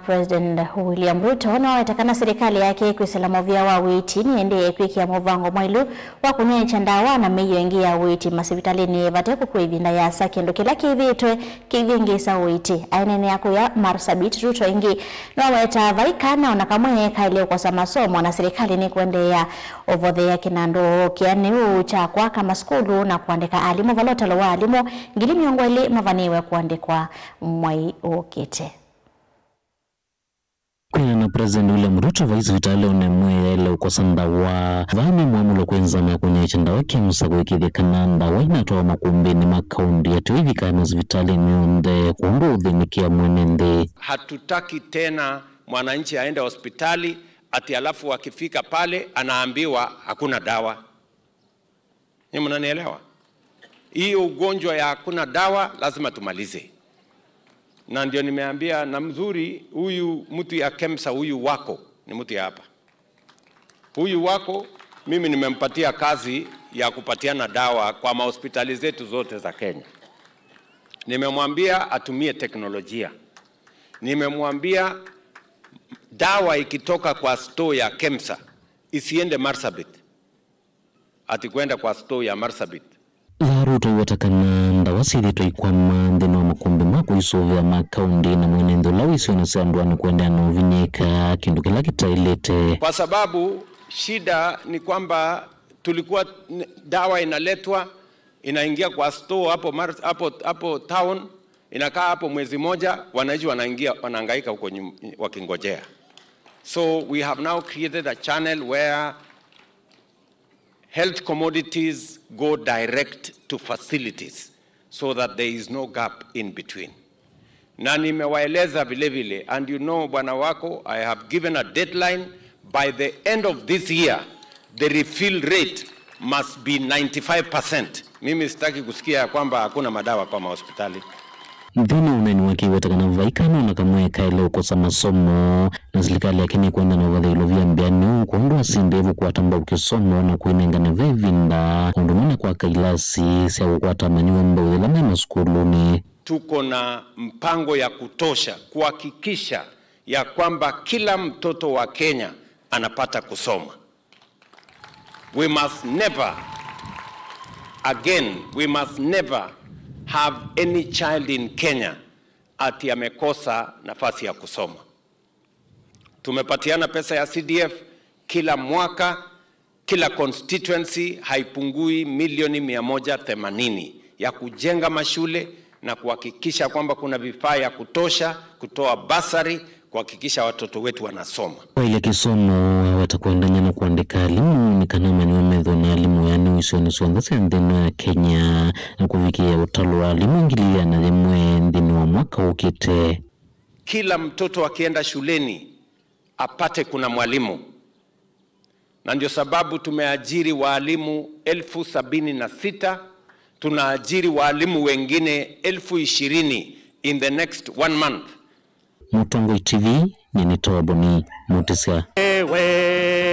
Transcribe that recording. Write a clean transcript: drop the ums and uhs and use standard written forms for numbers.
President William Ruto nowetakana serikali yake kwisela movya wa witi niende kwikia muvango mwailu wa kunyecha ndawa na miyo ingi ya witi masivitalini vate kukuivinda ya sakindu kila kivitwe kivingisa witi ainene yako ya Marsabit Ruto ingi noweta vaikana onakamwe kaile kwa masomo na serikali ni kuendeea ovothea kinando kiani ucha kwa kama skulu na kuandika alimu valotalo wa alimu ngili miongweli mavaniwe kuandikwa mwai okete. Na President William Ruto vais vitale onemwe ukosa wa vami mwamulo kwenza na kunyecha ndawa KEMSA kuikithikana ndawa inatoa makumbini makaundi yetu hivi kama vitale miunde kuomba udhinikia mwenende. Hatutaki tena mwananchi aende hospitali ati alafu akifika pale anaambiwa hakuna dawa. Ni mnanielewa? Hii ugonjwa ya hakuna dawa lazima tumalize. Na ndio nimeambia na mzuri huyu mtu ya KEMSA huyu wako ni mtu ya hapa. Huyu wako mimi nimempatia kazi ya kupatiana dawa kwa mahospitali zetu zote za Kenya. Nimemwambia atumie teknolojia. Nimemwambia dawa ikitoka kwa store ya KEMSA isiende Marsabit. Ati kwenda kwa store ya Marsabit. Ruto watakana ndawasili toikwama nthini wa makumbi ma kuisuvia makaundi na mwenendo lawi isiona andu kwenda na uvinyika kindu kila kitailete. Kwa sababu shida ni kwamba tulikuwa dawa inaletwa inaingia kwa store hapo hapo town, inakaa hapo mwezi moja, wananchi wanaingia wanahangaika huko wakingojea. So we have now created a channel where health commodities go direct to facilities so that there is no gap in between. Na nimewaeleza vile vile, and you know bwana wako, I have given a deadline by the end of this year, the refill rate must be 95%. Mimi sitaki kusikia kwamba hakuna madawa kwa hospitali. Nthini uneni wake watakana vaikano na kamweka ile ukosa masomo na serikali yakini kwenda na uvathilo vya mbiani kuondoa sindevu kwa tamba ukisomo na kuinengana vevinda kundumana kwa kailasi sia kukwata manyua mbawela na maskuluni. Tuko na mpango ya kutosha kuhakikisha ya kwamba kila mtoto wa Kenya anapata kusoma. We must never again, we must never have any child in Kenya ati amekosa nafasi ya kusoma. Tumepatiana pesa ya CDF kila mwaka, kila constituency haipungui milioni 180 ya kujenga mashule na kuhakikisha kwamba kuna vifaa ya kutosha, kutoa basari, kuhakikisha watoto wetu wanasoma. Kwa ile kisomo watakwenda nyama kuandika alimu ni kanama ni wametho na alimu ya nuisoni nthino ya Kenya na kuvikia utalo wa alimu ingilia na limwe nthino wa mwaka ukite. Kila mtoto akienda shuleni apate kuna mwalimu. Na ndio sababu tumeajiri walimu 76,000, tunaajiri walimu wengine 20,000 in the next 1 month. Mutongo TV, nyenitoa Boni Mutisia. Ewe.